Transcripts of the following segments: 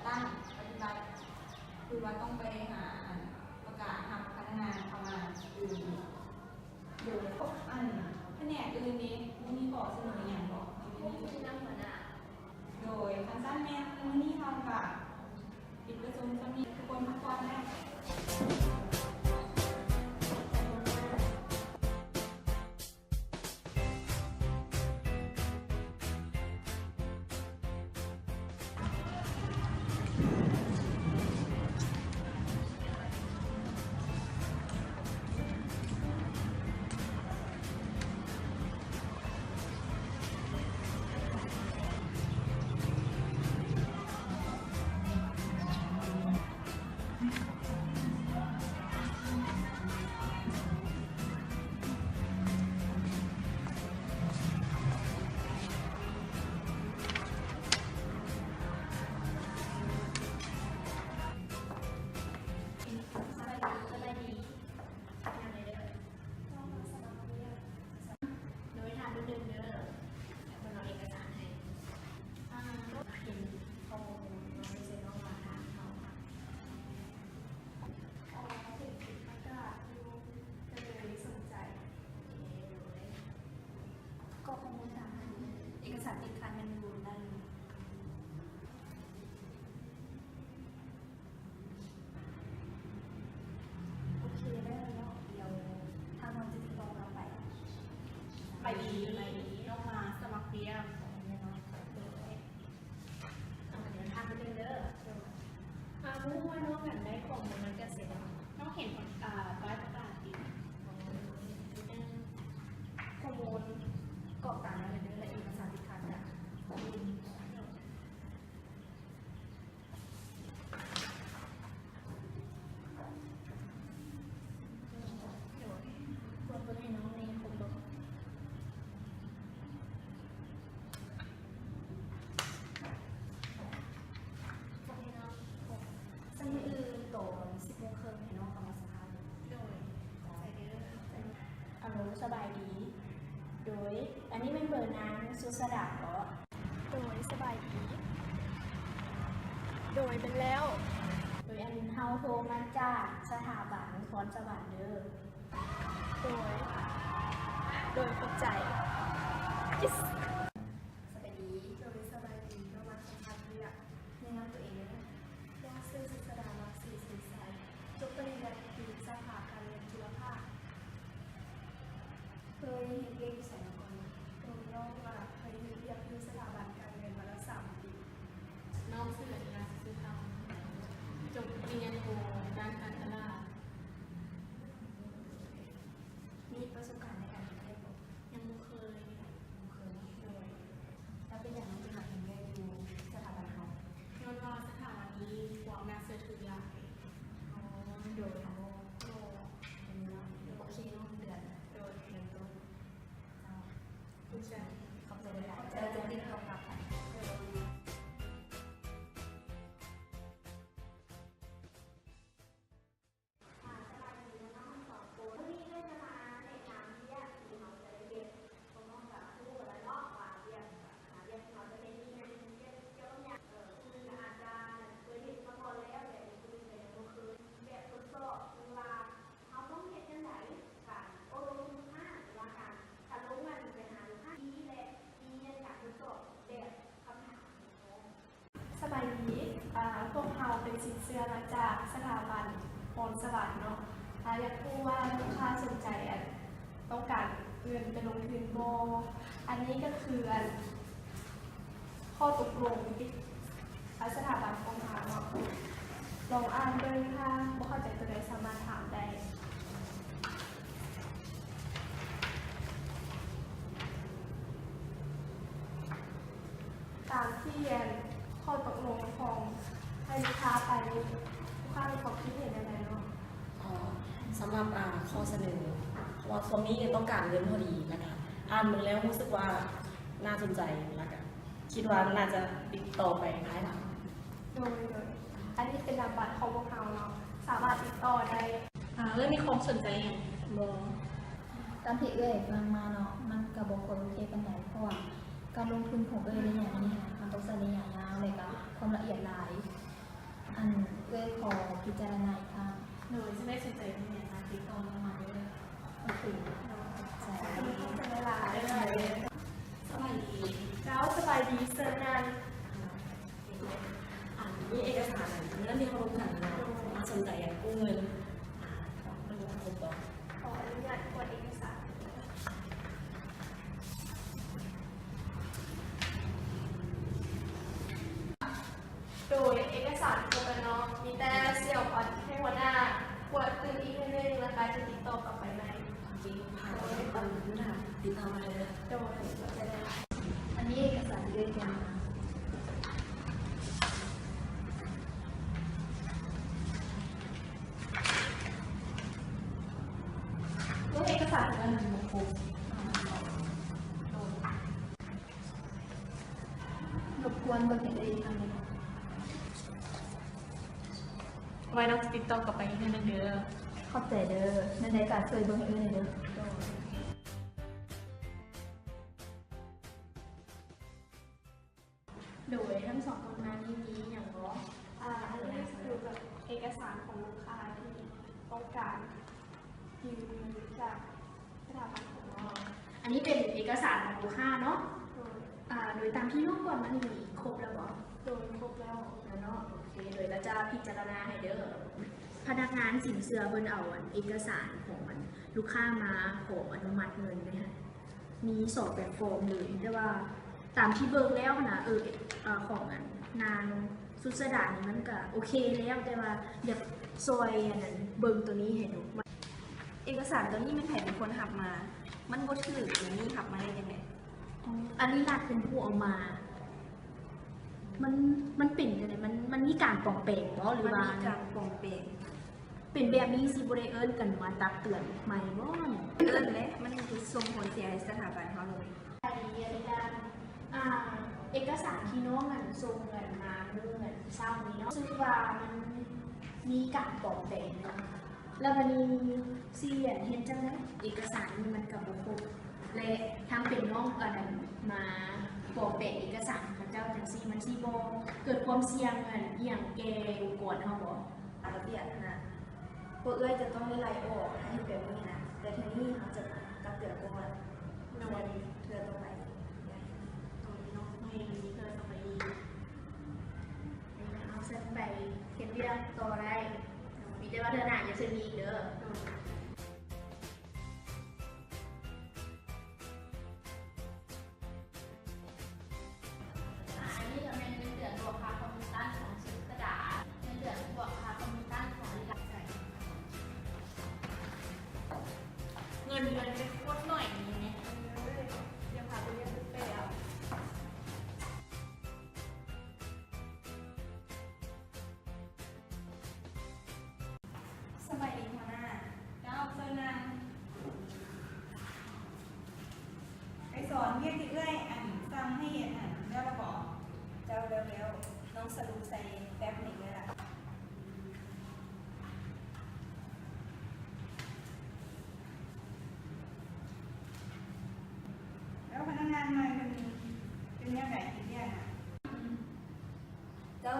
ຕັ້ງປະຕິບັດ ຄືວ່າຕ້ອງໄປຫາ ອັນ ປະກາດຮັບພະນັກງານເຂົ້າມາອື່ນ. ໂດຍ ອັນ ພະແນກອື່ນນີ້ບໍ່ມີຂໍ້ສະເໜີຫຍັງບໍ່? ບໍ່ມີນຳຫົວໜ້າ. ໂດຍ ຄັນຊັ້ນແມ່ນມື້ນີ້ເຮົາກະປິດປະຊຸມສ່ຳນີ້ ທຸກຄົນພັກຜ່ອນໄດ້. ໂດຍ ຖ້າເດີນເດີ ເພິ່ນເອົາເອກະສານໃຫ້ ອ່າ ເຫັນຂໍ້ມູນເນາະ ເຊັ່ນວ່າທາງເຮົາ ອໍ ເຫັນຄລິບປະກາດຢູ່ ກໍເລີຍສົນໃຈ. ໂອເຄ ໂດຍ ກໍຂໍ້ມູນຕາມນັ້ນ ເອກະສານຕິດຂັດແມ່ນຢູ່ນັ້ນ. ໂອເຄ ໄດ້ແລ້ວເນາະ ດຽວທາງເຮົາຈະຕິດຕໍ່ກັບໄປ. ໄປດີ ໄປດີ ນ້ອງມາສະໝັກວຽກ. ໂດຍ ເອົາ ດຽວທາງໄປເດີ. ໂດຍ ອາ ຮູ້ວ່ານ້ອງນັ້ນໄດ້ຂໍ້ມູນມາຈາກໃສ? ນ້ອງເຫັນ ອາ ປ້າຍປະກາດຢູ່. ອໍ ຂໍ້ມູນກອກຕາມນັ້ນເດີ ແລະ ເອກະສານທີ່ຂາດກະ ຊັ້ນມື້ອື່ນຕອນສິບໂມງເຄິ່ງໃຫ້ນ້ອງເຂົ້າມາສະພາ. ໂດຍ ໃສ່ເດີ. ອາໂລ ສະບາຍດີ. ໂດຍ ອັນນີ້ແມ່ນເບີນາງສຸດສະດາເບາະ? ໂດຍ ສະບາຍດີ. ໂດຍ ແມ່ນແລ້ວ. ໂດຍ ອັນເຮົາໂທມາຈາກສະຖາບັນພອນສະຫວັນເດີ. ໂດຍ ໂດຍ ຂອບໃຈ. ສະບາຍດີ. ໂດຍ ສະບາຍດີ. ນ້ອງມາສຳພາດວຽກ. ແນະນຳຕົວເອງເດີ. ນ້ອງຊື່ ສຸດສະດາ ລັກສີ ສີໄຊ, ຈົບປະລິນຍາຕີ ສາຂາການເງິນຈຸລະພາກ. ເຄີຍເຮັດວຽກຢູ່ໃສມາກ່ອນ? ໂດຍ ນ້ອງວ່າເຄີຍເຮັດວຽກຢູ່ສະຖາບັນການເງິນມາແລ້ວສາມປີ. ນ້ອງຊື່ ອັນນາ ສຸດທຳ, ຈົບປະລິນຍາໂທ ດ້ານການຕະຫຼາດ. ມີປະສົບການໃນການເຮັດວຽກບໍ່? ຍັງບໍ່ເຄີຍ. ບໍ່ເຄີຍເນາະ. ໂດຍ. ແລ້ວເປັນຫຍັງນ້ອງຈຶ່ງມາເຮັດວຽກຢູ່ສະຖາບັນເຮົາ? ຍ້ອນວ່າສະຖາບັນນີ້ພວກໜ້າເຊື່ອຖືຫຼາຍ. ອໍ ໂດຍ. ໂດຍ. ໂອເຄເນາະ ເດືອນ. ໂດຍ. ເດືອນຕົ້ນ. ເຈົ້າ. ຂອບໃຈ. ຂອບໃຈຫຼາຍ. ເຈົ້າຈະຕິດຕໍ່ກັບ. ໂດຍ. ອ່າ ສະບາຍດີເນາະ ທັງສອງຄົນ. ມື້ນີ້ເອື້ອຍຈະມາແນະນຳວຽກທີ່ເຮົາຈະໄດ້ເຮັດ. ພວກນ້ອງກໍຮູ້ແລ້ວເນາະວ່າວຽກ ອ່າ ວຽກທີ່ເຮົາຈະເຮັດນີ້ແມ່ນວຽກກ່ຽວກັບຫຍັງ. ເອີ ຜູ້ໜຶ່ງກໍອາດຈະເຄີຍເຮັດມາກ່ອນແລ້ວ ແລະ ຜູ້ໜຶ່ງກໍຍັງບໍ່ເຄີຍ. ແບບທົດສອບ ຄືວ່າເຮົາຕ້ອງເຮັດຈັ່ງໃດ ການໂອ້ລົມລູກຄ້າ ຫຼືວ່າການ ການລົງອັນໄປຫາລູກຄ້າ ແລະ ມີອັນການທົດສອບແບບຄຳຖາມ. ສະບາຍດີ. ອາ ພວກເຮົາເປັນສິນເຊື່ອມາຈາກສະຖາບັນພອນສະຫວັນເນາະ. ອາ ຢາກຮູ້ວ່າລູກຄ້າສົນໃຈ ອັນ ຕ້ອງການເງິນໄປລົງທຶນບໍ່? ອັນນີ້ກໍຄື ອັນ ຂໍ້ຕົກລົງ ອາ ສະຖາບັນຂອງເຮົາເນາະ. ລອງອ່ານເບິ່ງ ຖ້າບໍ່ເຂົ້າໃຈຕົວໃດສາມາດຖາມໄດ້. ຕາມທີ່ ອັນ ຂໍ້ຕົກລົງຂອງໃຫ້ລູກຄ້າໄປນີ້ ລູກຄ້າມີຄວາມຄິດເຫັນແນວໃດເນາະ? ເອີ ສຳລັບ ອາ ຂໍ້ສະເໜີ ເພາະວ່າຊ່ວງນີ້ຕ້ອງການເງິນພໍດີ ແລ້ວກະອ່ານເບິ່ງແລ້ວຮູ້ສຶກວ່າໜ້າສົນໃຈ ແລ້ວກະຄິດວ່າໜ້າຈະຕິດຕໍ່ໄປພາຍຫຼັງ. ໂດຍ ໂດຍ. ອັນນີ້ເປັນນາມບັດຂອງພວກເຮົາເນາະ ສາມາດຕິດຕໍ່ໄດ້. ອາ ເອື້ອຍມີຄວາມສົນໃຈຫຍັງບໍ່? ຕາມທີ່ເອື້ອຍຟັງມາເນາະ ມັນກະບໍ່ຄ່ອຍໂອເຄປານໃດ ເພາະວ່າການລົງທຶນຂອງເອື້ອຍໄລຍະນີ້ຫັ້ນ ມັນຕ້ອງໃຊ້ໄລຍະຍາວ ແລະກະຄວາມລະອຽດຫຼາຍ. ອັນ ເອື້ອຍຂໍພິຈາລະນາອີກຄັ້ງ. ໂດຍ ຊິໄດ້ສົນໃຈເປັນຫຍັງ ຕິດຕໍ່ມາເດີ. ໂອເຄ ຂອບໃຈ. ຂອບໃຈຫຼາຍ. ສະບາຍດີ. ເຈົ້າ ສະບາຍດີ. ເຊີນນັ່ງ. ອັນ ມີເອກະສານອັນນັ້ນທີ່ເຮົາລົງກັນເນາະ ມາສົນໃຈຢາກກູ້ເງິນ. ອ່າ ເບິ່ງຄົບບໍ່? ຂໍອະນຸຍາດກວດເອກະສານ. ໂດຍ ເອກະສານຄົບແລ້ວເນາະ ມີແຕ່ຊິເອົາໃຫ້ຫົວໜ້າກວດຕື່ມອີກເທື່ອໜຶ່ງ ແລ້ວກະຈະຕິດຕໍ່ກັບໄປໃໝ່. ໂອເຄ ໂດຍ ຕິດຕໍ່ມາເດີ. ໂດຍ ຂອບໃຈຫຼາຍ. ອັນນີ້ເອກະສານທີ່ເອື້ອຍກຽມມາ. ໂອເຄ ເອກະສານຂອງເອື້ອຍມັນບໍ່ຄົບ. ລົບກວນເບິ່ງໃຫ້ເອື້ອຍອີກຄັ້ງໜຶ່ງ. ໄວ້ເຮົາຈະຕິດຕໍ່ກັບໄປອີກເທື່ອໜຶ່ງເດີ. ຂອບໃຈເດີ. ແນວໃດກະຊ່ວຍເບິ່ງໃຫ້ເອື້ອຍແດ່ເດີ. ໂດຍ ທັງສອງຄົນມານີ້ມີຫຍັງບໍ່? ອ່າ ອັນນີ້ຄືແບບເອກະສານຂອງລູກຄ້າທີ່ຕ້ອງການຢືມເງິນຈາກສະຖາບັນຂອງເຮົາ. ອັນນີ້ເປັນເອກະສານຂອງລູກຄ້າເນາະ. ໂດຍ. ອ່າ ໂດຍຕາມທີ່ນ້ອງກວດມານີ້ຄົບແລ້ວບໍ່? ໂດຍ ຄົບແລ້ວ. ແລ້ວເນາະ. ໂອເຄ ໂດຍ ລະຈະພິຈາລະນາໃຫ້ເດີ. ພະນັກງານສິນເຊື່ອເພິ່ນເອົາອັນເອກະສານຂອງອັນລູກຄ້າມາຂໍອະນຸມັດເງິນເດ້. ມີສອງແບບຟອມເລີຍ ແຕ່ວ່າຕາມທີ່ເບິ່ງແລ້ວຫັ້ນນະ ເອີ ເອີ ຂອງອັນນາງສຸດສະດານີ້ມັນກະໂອເຄແລ້ວ ແຕ່ວ່າຢາກຊ່ວຍອັນນັ້ນເບິ່ງໂຕນີ້ໃຫ້ດູ. ເອກະສານໂຕນີ້ແມ່ນໃຜເປັນຄົນຮັບມາ? ມັນບໍ່ຖືກ ອັນນີ້ຮັບມາໄດ້ຈັ່ງໃດ? ອັນນີ້ລັດເປັນຜູ້ເອົາມາ. ມັນ ມັນເປັນຈັ່ງໃດ? ມັນ ມັນມີການປອມແປງບໍ່ ຫຼືວ່າ ມັນມີການປອມແປງ. ເປັນແບບນີ້ຊິບໍ່ໄດ້ເອີ້ນກັນມາຕັກເຕືອນໃໝ່ບໍ່? ເອີ້ນແຫຼະ ມັນສົ່ງຜົນເສຍໃຫ້ສະຖາບັນເຮົາເລີຍ. ອັນນີ້ ອ່າ ເອກະສານທີ່ນ້ອງອັນສົ່ງກັນມາມື້ອັນເຊົ້ານີ້ເນາະ ຮູ້ສຶກວ່າມັນມີການປອມແປງເນາະ. ແລ້ວບາດນີ້ຊິອັນເຮັດຈັ່ງໃດ? ເອກະສານນີ້ມັນກະບໍ່ຄົບ ແລະ ທັງເປັນນ້ອງອັນນັ້ນມາປອມແປງເອກະສານຂອງເຈົ້າຈັ່ງຊີ້ ມັນຊິບໍ່ເກີດຄວາມສ່ຽງອັນອີ່ຫຍັງແກ່ອົງກອນເຮົາບໍ່? ຕາມລະບຽບຫັ້ນນະ ພວກເອື້ອຍຈະຕ້ອງໄດ້ໄລ່ອອກ ຖ້າເຮັດແບບນີ້ນະ ແຕ່ເທື່ອນີ້ເຮົາຈະຕັກເຕືອນກ່ອນ. ໂດຍ. ເທື່ອຕໍ່ໄປ ໂດຍເນາະ ບໍ່ໃຫ້ມັນມີເທື່ອຕໍ່ໄປອີກ. ເອົາຊັ້ນໄປເຮັດວຽກຕໍ່ໄດ້ ມີແຕ່ວ່າເທື່ອໜ້າຢ່າເຊັ່ນນີ້ອີກເດີ. ໂດຍ. ອ່າ ອັນນີ້ກະແມ່ນເງິນເດືອນບວກຄ່າຄອມມິດຊັນຂອງສຸດສະດາ ເງິນເດືອນບວກຄ່າຄອມມິດຊັນຂອງ ເງິນເດືອນເປັນໂຄດໜ້ອຍນີ້ແມະ. ເອີ ດຽວພາໄປລຽນແປເອົາ. ສະບາຍດີຫົວໜ້າ. ເຈົ້າ ເຊີນນັ່ງ. ໄປສອນວຽກທີ່ເອື້ອຍອັນສັ່ງໃຫ້ເຮັດຫັ້ນແລ້ວລະບໍ? ເຈົ້າ ແລ້ວໆ. ນ້ອງສະຫຼຸບໃສ່ແຟ້ມໃຫ້ເອື້ອຍລະ. ແລ້ວພະນັກງານໃໝ່ເພິ່ນເປັນແນວໃດ ເຮັດວຽກນະ? ເຈົ້າ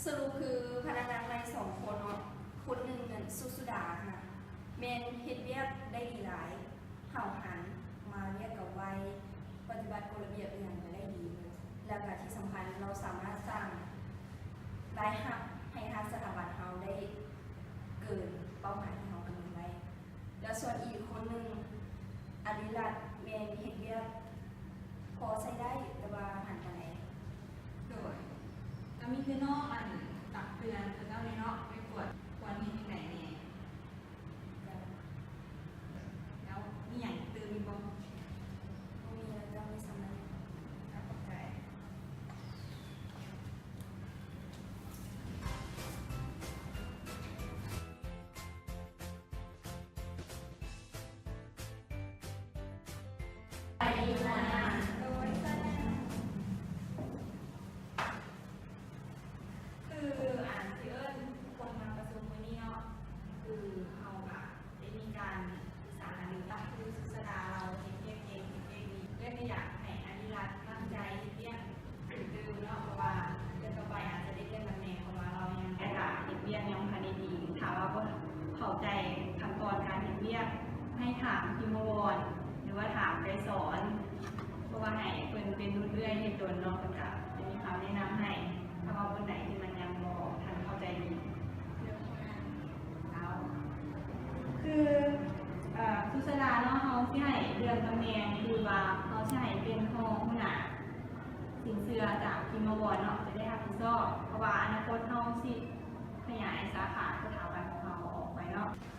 ສະຫຼຸບຄືພະນັກງານໃໝ່ສອງຄົນເນາະ ຄົນໜຶ່ງນັ້ນ ສຸດສຸດາຫັ້ນນະ ແມ່ນເຮັດວຽກໄດ້ດີຫຼາຍ ຫ້າວຫັນ ມາວຽກກະໄວ ປະຕິບັດກົດລະບຽບອີ່ຫຍັງກະໄດ້ດີເບິດ ແລ້ວກະທີ່ສຳຄັນລາວສາມາດສ້າງລາຍຮັບໃຫ້ທາງສະຖາບັນເຮົາໄດ້ເກີນເປົ້າໝາຍທີ່ເຮົາກຳນົດໄວ້. ແລ້ວສ່ວນອີກຄົນໜຶ່ງ ອະລິລັດ ແມ່ນເຮັດວຽກພໍໃຊ້ໄດ້ ແຕ່ວ່າຫັນປານໃດ. ໂດຍ ກະມີແຕ່ນ້ອງອັນຕັກເຕືອນເຂົາເຈົ້າແດ່ເນາະ ໄປກວດຄວນເຮັດຈັ່ງໃດແດ່. ແລ້ວມີຫຍັງຕື່ມອີກບໍ່? ບໍ່ມີແລ້ວເຈົ້າ ມີສ່ຳນັ້ນ. ຂອບໃຈ. ຖາມພິມມະວອນ ຫຼືວ່າຖາມໄກສອນ ເພາະວ່າໃຫ້ເພິ່ນເປັນລຸ້ນເອື້ອຍເຮັດດົນເນາະ ເພິ່ນກະຈະມີຄຳແນະນຳໃຫ້ ຖ້າວ່າບ່ອນໃດທີ່ມັນຍັງບໍ່ທັນເຂົ້າໃຈດີ. ເຈົ້າ ຄື ເອີ ສຸຊາດາເນາະ ເຮົາຊິໃຫ້ເລື່ອງຕຳແໜ່ງ ຄືວ່າເຮົາຊິໃຫ້ເປັນຮອງຫົວໜ້າສິນເຊື່ອຈາກພິມມະວອນເນາະ ຈະໄດ້ຮັບຜິດຊອບ ເພາະວ່າອະນາຄົດເຮົາຊິຂະຫຍາຍສາຂາສະຖາບັນຂອງເຮົາອອກໄປເນາະ.